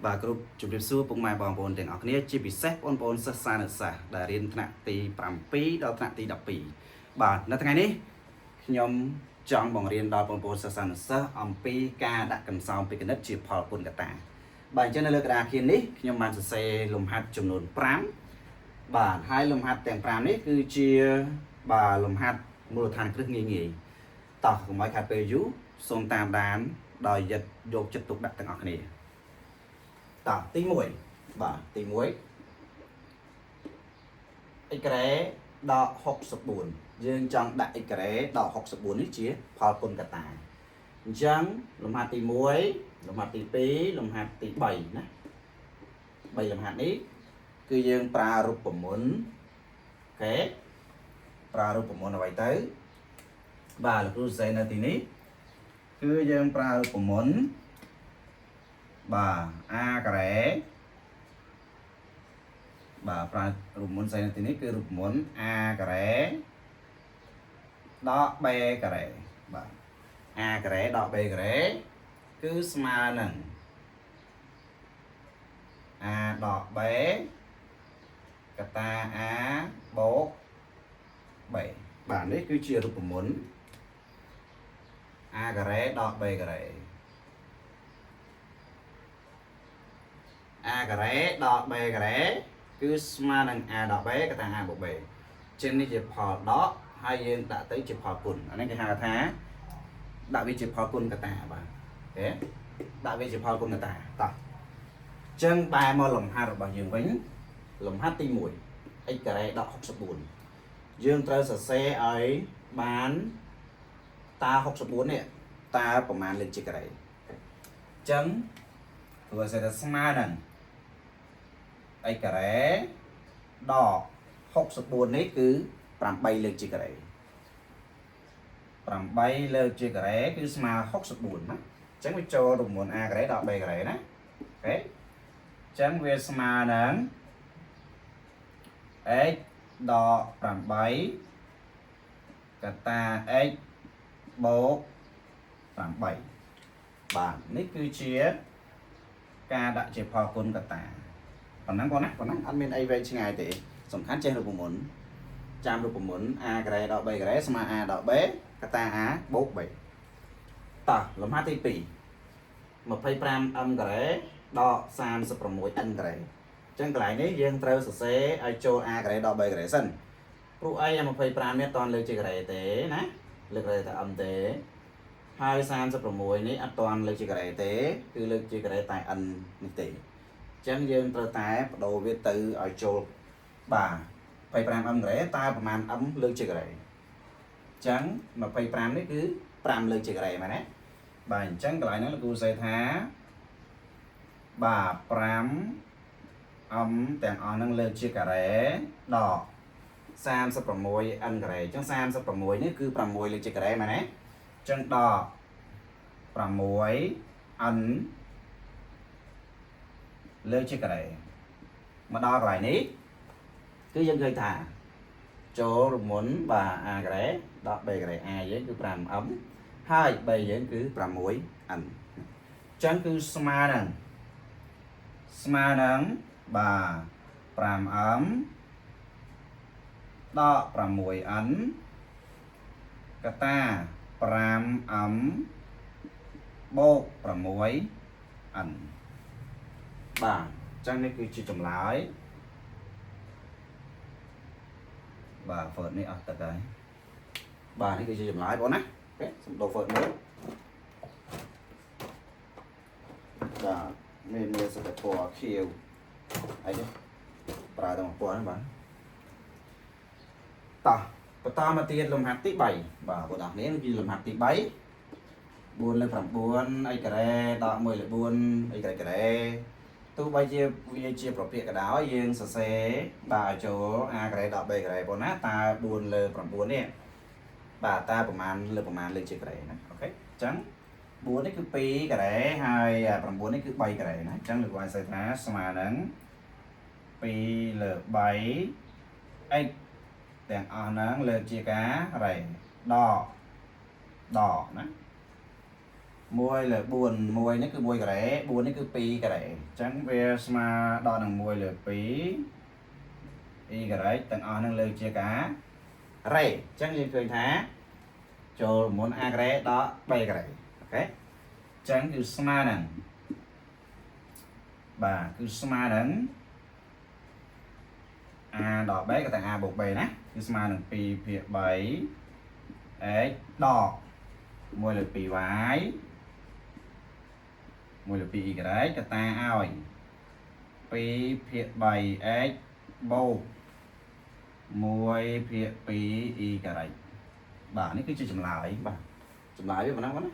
បាទគ្រប់ជម្រាបសួរពុកម៉ែបងប្អូនទាំងអស់គ្នាជាពិសេសបងប្អូនសិស្សានុសិស្សដែលរៀនថ្នាក់ទី7ដល់ថ្នាក់ទី12បាទនៅថ្ងៃនេះខ្ញុំចង់បង្រៀនដល់បងប្អូនសិស្សានុសិស្សអំពីការដាក់កន្សោមពីគណិតជាផលគុណកតាបាទអញ្ចឹងនៅលើក្តារខៀននេះខ្ញុំបានសរសេរលំហាត់ចំនួន5បាទហើយលំហាត់ទាំង5នេះគឺជាបាទលំហាត់មូលដ្ឋានគ្រឹះងាយងាយតោះកុំឲ្យខាត់ពេលយូរសូមតាមដានដោយយិតយកចិត្តទុកដាក់ទាំងអស់គ្នា តោះទី1បាទទី1 x ការ៉េដក64យើងចង់ដាក់ x ការ៉េដក64នេះជាផលគុណកតាអញ្ចឹងលំហាត់ទី1លំហាត់ទី2លំហាត់ទី3ណា3លំហាត់នេះគឺយើងប្រើរូបមន្តអូខេប្រើរូបមន្តអ្វីទៅបាទលោកគ្រូសរសេរនៅទីនេះគឺយើងប្រើរូបមន្តបាទ a ការ៉េបាទប្រើរូបមន្តស្អីនៅទីនេះគឺរូបមន្ត a ការ៉េដក b ការ៉េបាទ a ការ៉េដក b ការ៉េគឺស្មើនឹង a ដក b កតា a បូក b បាទនេះគឺជារូបមន្ត a ការ៉េដក b ការ៉េ a ការ៉េដក b ការ៉េគឺស្មើនឹង a ដក b កតា a បូក b ចឹងនេះជាផលដកហើយយើងដាក់ទៅជាផលគុណអានេះគេហៅថាដាក់វាជាផលគុណកតាបាទអូខេដាក់វាជាផលគុណកតាតោះចឹងបែរមកលំហាត់របស់យើងវិញលំហាត់ទី1 x ការ៉េដក64យើងត្រូវសរសេរឲ្យបានតើ64នេះតើប្រមាណលេខជាការ៉េចឹងព្រោះសេថាស្មើនឹង x ការ៉េដក64នេះគឺ8លើកជាការ៉េ8លើកជាការ៉េគឺស្មើ64ណាអញ្ចឹងវាចូលរង្វង់ a ការ៉េដល់ b ការ៉េណាអូខេអញ្ចឹងវាស្មើនឹង x ដក8កតា x បូក8បាទនេះគឺជាការដាក់ជាផលគុណកតាប៉ុណ្ណឹងបងណាប៉ុណ្ណឹងអត់មានអីវែងឆ្ងាយទេសំខាន់ចេះរូបមន្តចាំរូបមន្ត a ការ៉េដក b ការ៉េស្មើ a ដក b កតា a បូក b តោះលំហាត់ទី2 25 m ការ៉េដក36 n ការ៉េអញ្ចឹងកន្លែងនេះយើងត្រូវសរសេរឲ្យចូល a ការ៉េដក b ការ៉េសិនព្រោះអី25នេះអត់ទាន់លើកជាការ៉េទេណាលើកការ៉េតែ m ទេហើយ36នេះអត់ទាន់លើកជាការ៉េទេគឺលើកជាការ៉េតែ n នេះទេអញ្ចឹងយើងត្រូវតែបដូរវាទៅឲ្យចូលបាទ 25m ការ៉េតើប្រមាណ m លើកជាការ៉េអញ្ចឹង25នេះគឺ5លើកជាការ៉េមែនទេបាទអញ្ចឹងកន្លែងហ្នឹងលោកគ្រូសេថាបាទ5 m ទាំងអស់ហ្នឹងលើកជាការ៉េដក36 n ការ៉េអញ្ចឹង36នេះគឺ6លើកជាការ៉េមែនទេអញ្ចឹងដក6 n លើកជាការ៉េមកដល់កន្លែងនេះគឺយើងឃើញថាចូលរមុនបាទ a ការ៉េដក b ការ៉េ a យើងគឺ 5m ហើយ b យើងគឺ 6n អញ្ចឹងគឺស្មើនឹងស្មើនឹងបាទ 5m ដក 6n កតា 5m បូក 6n បាទអញ្ចឹងនេះគឺជាចម្លើយបាទ Word នេះអស់ទឹកហើយបាទនេះគឺជាចម្លើយបងណាអូខេសំដៅ Word មួយបាទមានមានសិទ្ធិពណ៌ខៀវអីទេប្រើតែមួយពណ៌ហ្នឹងបាទតោះបន្តមកទៀតលំហាត់ទី3បាទបងប្អូននេះគឺលំហាត់ទី3 4លើ9អីការ៉េដក1លើ4អីការ៉េទោះបីជាវាជាប្រភេទក៏ដោយយើងសរសេរបាទឲ្យចូល a ការ៉េដក b ការ៉េប៉ុណ្ណាតើ4លើ9នេះបាទតើប្រមាណលើប្រមាណលើជាការ៉េណាអូខេអញ្ចឹង4នេះគឺ2ការ៉េហើយ9នេះគឺ3ការ៉េណាអញ្ចឹងលោកបានសេថាស្មើនឹង2លើ3 x ទាំងអស់ហ្នឹងលើជាការ៉េដកដកណា 1លើ4 1នេះគឺ1ការ៉េ4នេះគឺ2ការ៉េអញ្ចឹងវាស្មើដល់នឹង1លើ2 y ទាំងអស់នឹងលើកជាការ៉េអញ្ចឹងយើងឃើញថាចូលមុន a ការ៉េដល់ b ការ៉េ OK អញ្ចឹងគឺស្មើនឹងបាទគឺស្មើនឹង a ដល់ b ក៏តែ a បូក b ណាគឺស្មើនឹង2ភាគ3 x ដក1លើ 2y 1លើ 2y កតាឲ្យ2ភាគ 3x បូក1ភាគ 2y បាទនេះគឺជាចម្លើយបាទចម្លើយវាប៉ុណ្ណឹងបងណាអ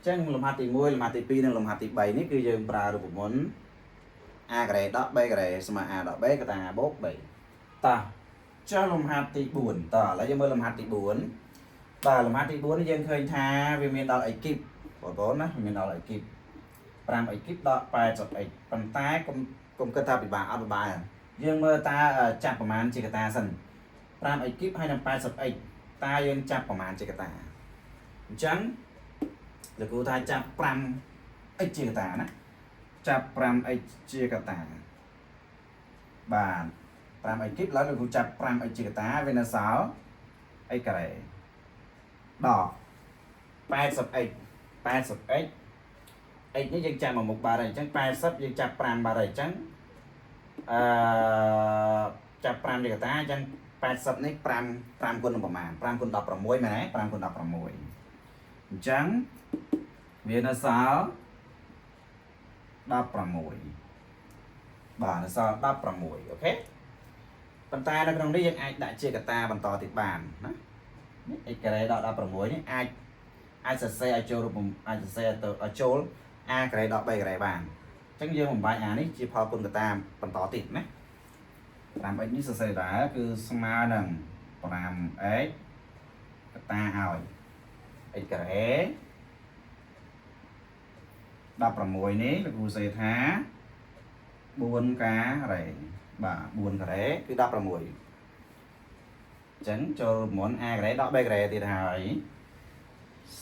ញ្ចឹងលំហាត់ទី1លំហាត់ទី2និងលំហាត់ទី3នេះគឺយើងប្រើរូបមន្ត a ការ៉េដក b ការ៉េស្មើ a ដក b កតា a បូក b តោះចុះលំហាត់ទី4តោះឥឡូវយើងមើលលំហាត់ទី4បាទលំហាត់ទី4នេះយើងឃើញថាវាមានដល់ x គីបបងប្អូនណាវាមានដល់ x គីប5 x គីបដល់80 x ប៉ុន្តែកុំកុំគិតថាពិបាកអត់ពិបាកយើងមើលតើចាប់ប្រមាណជាកតាសិន5 x គីបហើយនឹង 80x តើយើងចាប់ប្រមាណជាកតាអញ្ចឹងលោកគ្រូថាចាប់ 5x ជាកតាណាចាប់ 5x ជាកតាបាទ 5x គីបឡើយលោកគ្រូចាប់ 5x ជាកតាវានៅសល់ x ការ៉េដក 80x 80x x នេះយើងចាំមកមុខបាត់ហើយអញ្ចឹង80យើងចាប់5បាត់ហើយអញ្ចឹងអឺចាប់5ជាកតាអញ្ចឹង80នេះ5 5គុណនឹងប្រមាណ5គុណ16មែនទេ5គុណ16អញ្ចឹងវានៅសល់16បាទនៅសល់16 OK ប៉ុន្តែនៅក្នុងនេះយើងអាចដាក់ជាកតាបន្តទៀតបានណានេះ x ការ៉េដល់16នេះអាចអាចសរសេរឲ្យចូលរូបអាចសរសេរទៅឲ្យចូល a ការ៉េដល់ b ការ៉េបានអញ្ចឹងយើងបំបែក a នេះជាផលគុណកតាបន្តទៀតណា 5x នេះសរសេរដែរគឺស្មើនឹង 5x កតាឲ្យ x ការ៉េ16នេះលោកគ្រូសេថា4ការ៉េបាទ4ការ៉េគឺ16អញ្ចឹងចូលមុន a ការ៉េដល់ b ការ៉េទៀតហើយ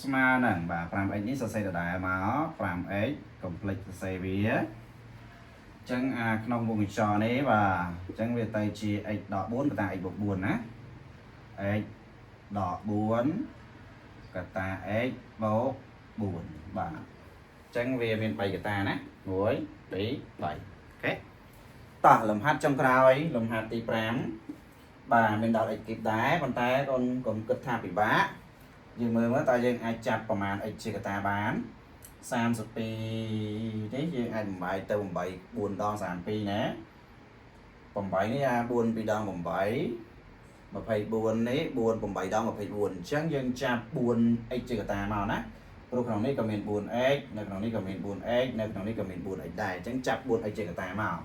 ស្មើនឹងបាទ 5x នេះសរសេរដដែលមក 5x កុំភ្លេចសរសេរវាអញ្ចឹងអាក្នុងវងកញ្ចក់នេះបាទអញ្ចឹងវាទៅជា x ដក4កតា x បូក4ណា x ដក4កតា x បូក4បាទអញ្ចឹងវាមាន3កតាណា1 2 3 OK តោះលំហាត់ចុងក្រោយលំហាត់ទី5បាទមានដល់ x គីបដែរប៉ុន្តែកូនកុំគិតថាពិបាកយើងមើលមើលតើយើងអាចចាប់ប្រមាណ x ជាកតាបាន32នេះយើងអាចបំបែកទៅ8 4ដង32ណា8នេះអា4 2ដង8 24នេះ4 8ដង24អញ្ចឹងយើងចាប់ 4x ជាកតាមកណាព្រោះក្នុងនេះក៏មាន 4x នៅក្នុងនេះក៏មាន 4x នៅក្នុងនេះក៏មាន 4x ដែរអញ្ចឹងចាប់ 4x ជាកតាមក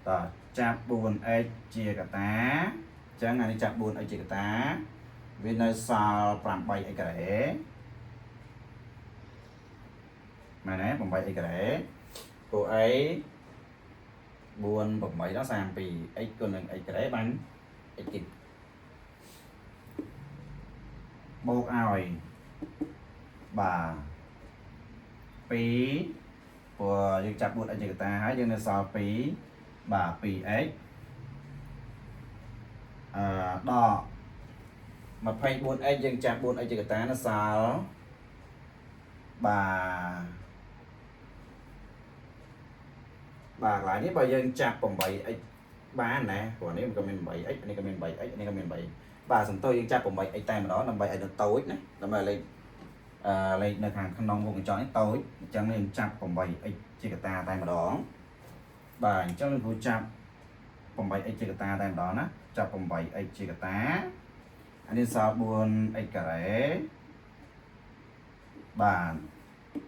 តោះចាប់ 4x ជាកតាអញ្ចឹងអានេះចាប់ 4x ជាកតាវានៅសល់ 8x ការ៉េមែនទេ 8x ការ៉េពួកអី4 8ដល់32 x គុណនឹង x ការ៉េបាន x គីបបូកឲ្យបាទ2ព្រោះយើងចាប់ 4x ជាកតាហើយយើងនៅសល់2បាទ 2x អឺដក 24x យើងចាប់ 4x ជាកតានៅសល់បាទបាទកន្លែងនេះបើយើងចាប់ 8x បានណាព្រោះនេះវាក៏មាន 8x នេះក៏មាន 8x នេះក៏មាន8បាទសំទោសយើងចាប់ 8x តែម្ដងដើម្បីឲ្យនៅតូចណាដើម្បីឲ្យលេខអឺលេខនៅខាងក្នុងវងកញ្ចក់នេះតូចអញ្ចឹងយើងចាប់ 8x ជាកតាតែម្ដងបាទអញ្ចឹងគ្រូចាប់ 8x ជាកតាតែម្ដងណាចាប់ 8x ជាកតាអានេះសល់ 4x ការ៉េបាទ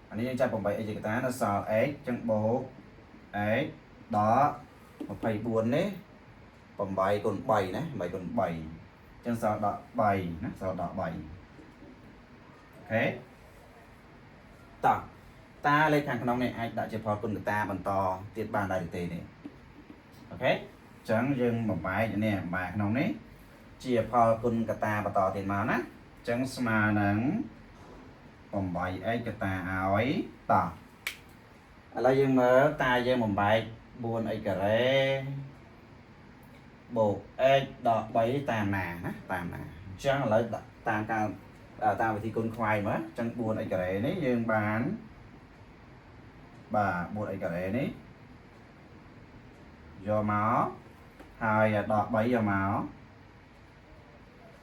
អានេះយើងចាប់ 8x ជាកតានៅសល់ x អញ្ចឹងបូក x ដល់24នេះ8គុណ3ណា8គុណ3អញ្ចឹងសល់ដក3ណាសល់ដក3 OK តោះតាលេខខាងក្នុងនេះអាចដាក់ជាផលគុណកតាបន្តទៀតបានដែរឬទេនេះ OK អញ្ចឹងយើងបំបែកនេះបំបែកក្នុងនេះជាផលគុណកតាបន្តទៀតមកណាអញ្ចឹងស្មើនឹង8 8x កតាឲ្យតោះឥឡូវយើងមើលតាយើងបំបែក 4x ការ៉េបូក x ដក3តាមណាណាតាមណាអញ្ចឹងឥឡូវដាក់តាមការតាមវិធីគុណខ្វែងមើលអញ្ចឹង 4x ការ៉េនេះយើងបានបាទ 4x ការ៉េនេះយកមកហើយដក3យកមក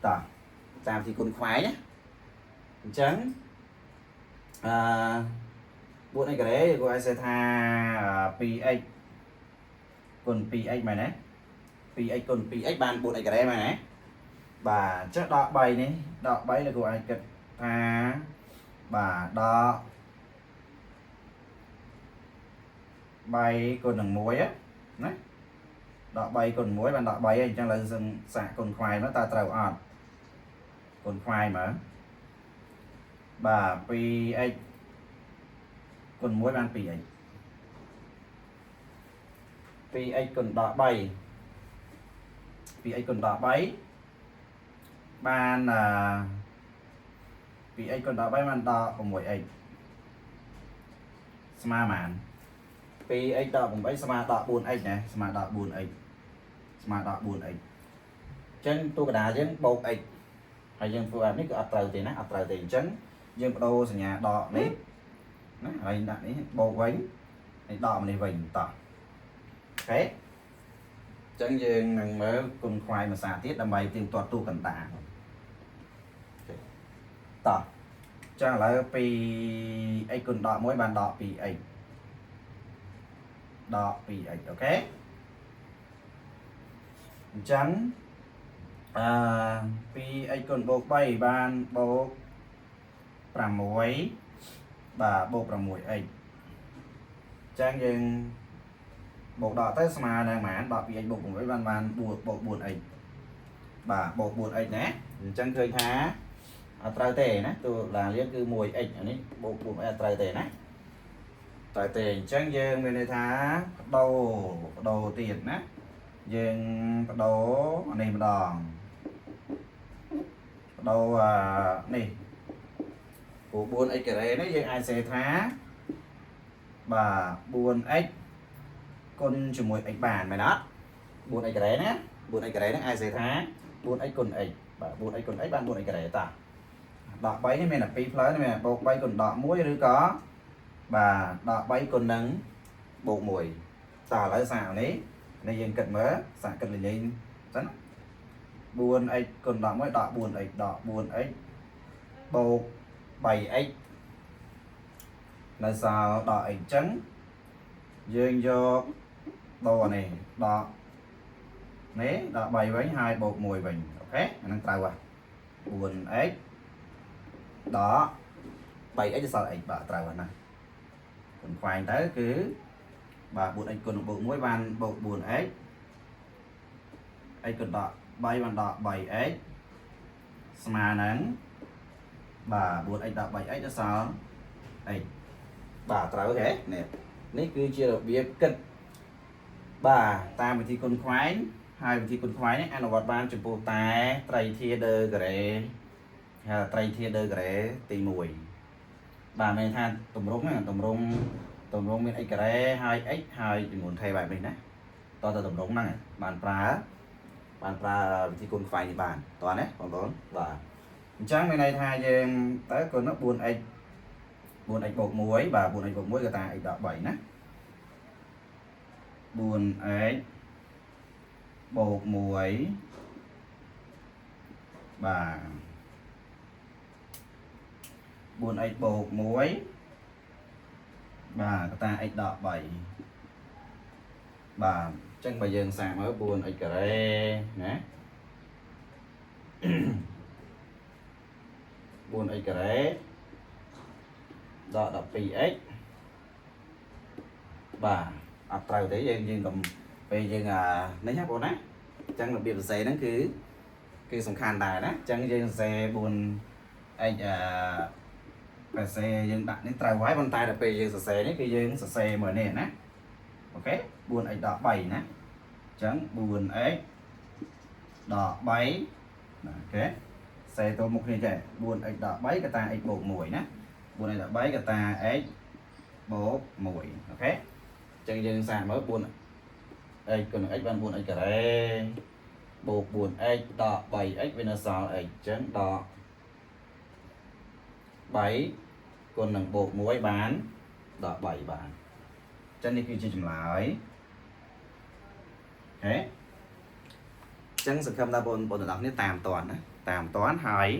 តោះតាមវិធីគុណខ្វែងណាអញ្ចឹងអឺ 4x ការ៉េគាត់ឲ្យសេថា 2x គុណ 2x មែនទេ 2x គុណ 2x បាន 4x ការ៉េមែនទេបាទអញ្ចឹងដក3នេះដក3លោកគ្រូអាចគិតថាបាទដក3គុណនឹង1ណាដក3គុណ1បានដក3ហើយអញ្ចឹងឥឡូវសឹងសាកគុណខ្វែងមកតើត្រូវអត់គុណខ្វែងមើលបាទ 2x គុណ1បាន 2x 2x គុណដក3 2x គុណដក3បានអឺ 2x គុណដក3បានដក 6x ស្មើប៉ុន្មាន 2x ដក 8 ស្មើដក 4x ណាស្មើដក 4x ស្មើដក 4x អញ្ចឹងទូកដាលយើងបូក x ហើយយើងធ្វើបែបនេះគឺអត់ត្រូវទេណាអត់ត្រូវទេអញ្ចឹងយើងបដូរសញ្ញាដកនេះណាហើយដាក់នេះបូកវិញនេះដកម្នេះវិញតោះ OK អញ្ចឹងយើងនឹងមើលគុណខ្វាយមួយសាទៀតដើម្បីទៀងទាត់ទូកណ្ដាលតោះអញ្ចឹងឥឡូវពី x គុណដក1បានដក 2x ដក 2x OK អញ្ចឹងអឺ 2x គុណបូក3បានបូក6បាទបូក 6x អញ្ចឹងយើងបូកដកទៅស្មើនឹងប៉ុន្មានដក 2x បូក6បានបាន4បូក 4x បាទបូក 4x ណាអញ្ចឹងឃើញថាអត់ត្រូវទេណាទូឡាលានគឺ 1x អានេះបូក 4x អត់ត្រូវទេណាត្រូវទេអញ្ចឹងយើងមានន័យថាបដូរបដូរទៀតណាយើងបដូរអានេះម្ដងបដូរអានេះព្រោះ 4x ការ៉េនេះយើងអាចសេថាបាទ 4x គុណជាមួយ x បានមែនអត់ 4x ការ៉េណា 4x ការ៉េហ្នឹងអាចសេថា 4x គុណ x បាទ 4x គុណ x បាន 4x ការ៉េតាដក3នេះមានតែពីរផ្លូវនេះមានបូក3គុណដក1ឬក៏បាទដក3គុណនឹងបូក1តោះឥឡូវសារនេះនេះយើងគិតមើលសាកគិតលេងៗសិន 4x គុណដក1ដក 4x ដក 4x បូក 3x នៅសល់ដក x អញ្ចឹងយើងយកដូរនេះដកនេះដក3វិញហើយបូក1វិញ OK អាហ្នឹងត្រូវហ៎ 4x ដក 3x សល់ x បាទត្រូវហើយណាគុណខ្វែងទៅគឺបាទ 4x គុណនឹងបូក1បានបូក 4x x គុណដក3បានដក 3x ស្មើនឹងបាទ 4x ដក 3x ទៅសល់ x បាទត្រូវទេនេះនេះគឺជារបៀបគិតបាទតាមវិធីគុណខ្វែងហើយវិធីគុណខ្វែងនេះអនុវត្តបានចំពោះតែត្រីធាដឺការ៉េហៅត្រីធាដឺការ៉េទី1បាទមានថាតម្រងហ្នឹងតម្រងតម្រងមាន x ការ៉េហើយ x ហើយចំនួនថេបែបនេះណាតើតើតម្រងហ្នឹងបានប្រើបានប្រើវិធីគុណខ្វែងនេះបានតោះណាបងប្អូនបាទអញ្ចឹងមានន័យថាយើងទៅគុណ 4x 4x បូក1បាទ 4x បូក1ក៏តា x ដក3ណា 4x បូក1បាទ 4x បូក1បាទកតា x ដក3បាទអញ្ចឹងបើយើងសាកមើល 4x ការ៉េណា 4x ការ៉េដក 12x បាទអត់ត្រូវទេយើងយើងកុំពេលយើងអានេះណាបងណាអញ្ចឹងរបៀបសរសេរហ្នឹងគឺគឺសំខាន់ដែរណាអញ្ចឹងយើងសរសេរ 4x អឺសរសេរយើងដាក់នេះត្រូវហើយប៉ុន្តែដល់ពេលយើងសរសេរនេះគឺយើងសរសេរមួយនេះណា OK 4x ដក3ណាអញ្ចឹង 4x ដក3ណា OK សេទល់មុខគ្នាចេះ 4x ដក3កតា x បូក1ណា 3កតា x បូក1 OK អញ្ចឹងយើងសាកមើល 4 x គុណនឹង x បាន 4x ការ៉េបូក 4x ដក 3x វានៅសល់ x អញ្ចឹងដក3គុណនឹងបូក1បានដក3បានអញ្ចឹងនេះគឺជាចម្លើយ OK អញ្ចឹងសង្ឃឹមថាបងប្អូនទាំងអស់គ្នាតាមតន់ណាតាមតន់ហើយ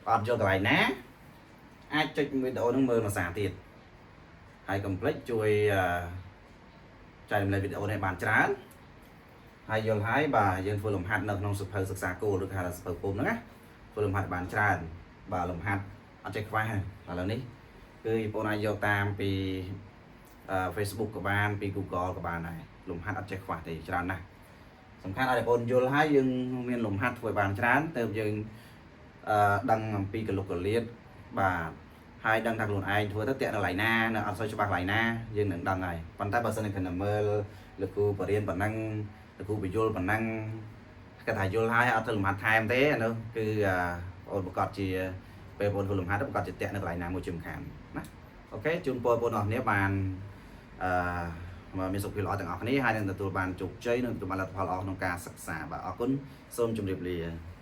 អត់យល់កន្លែងណាអាចចុចវីដេអូនឹងមើលមួយសារទៀតហើយកុំភ្លេចជួយអឺចែករំលែកវីដេអូនេះបានច្រើនហើយយល់ហើយបាទយើងធ្វើលំហាត់នៅក្នុងសៀវភៅសិក្សាគោលឬគេហៅថាសៀវភៅពុំហ្នឹងណាធ្វើលំហាត់បានច្រើនបាទលំហាត់អត់ចេះខ្វះទេឥឡូវនេះគឺបងអាចយកតាមពី Facebook ក៏បានពី Google ក៏បានដែរលំហាត់អត់ចេះខ្វះទេច្រើនណាស់សំខាន់ឲ្យបងយល់ហើយយើងមានលំហាត់ធ្វើបានច្រើនទៅយើងអឺដឹងអំពីកលុកកលៀតបាទហើយដឹងថាខ្លួនឯងធ្វើទៅតាក់នៅកន្លែងណានៅអត់សូវច្បាស់កន្លែងណាយើងនឹងដឹងហើយប៉ុន្តែបើសិនជាគ្រាន់តែមើលលោកគ្រូបរៀនប៉ុណ្ណឹងលោកគ្រូបញ្យល់ប៉ុណ្ណឹងគាត់ថាយល់ហើយអត់ធ្វើលំហាត់ថែមទេអានោះគឺបងប្រកាសជាពេលបងធ្វើលំហាត់ប្រកាសជាតាក់នៅកន្លែងណាមួយជាមិនខានណា OK ជូនពរបងប្អូនអរគ្នាបានអឺមានសុខភាពល្អទាំងអស់គ្នាហើយនឹងទទួលបានជោគជ័យនិងទទួលបានលទ្ធផលល្អក្នុងការសិក្សាបាទអរគុណសូមជម្រាបលា។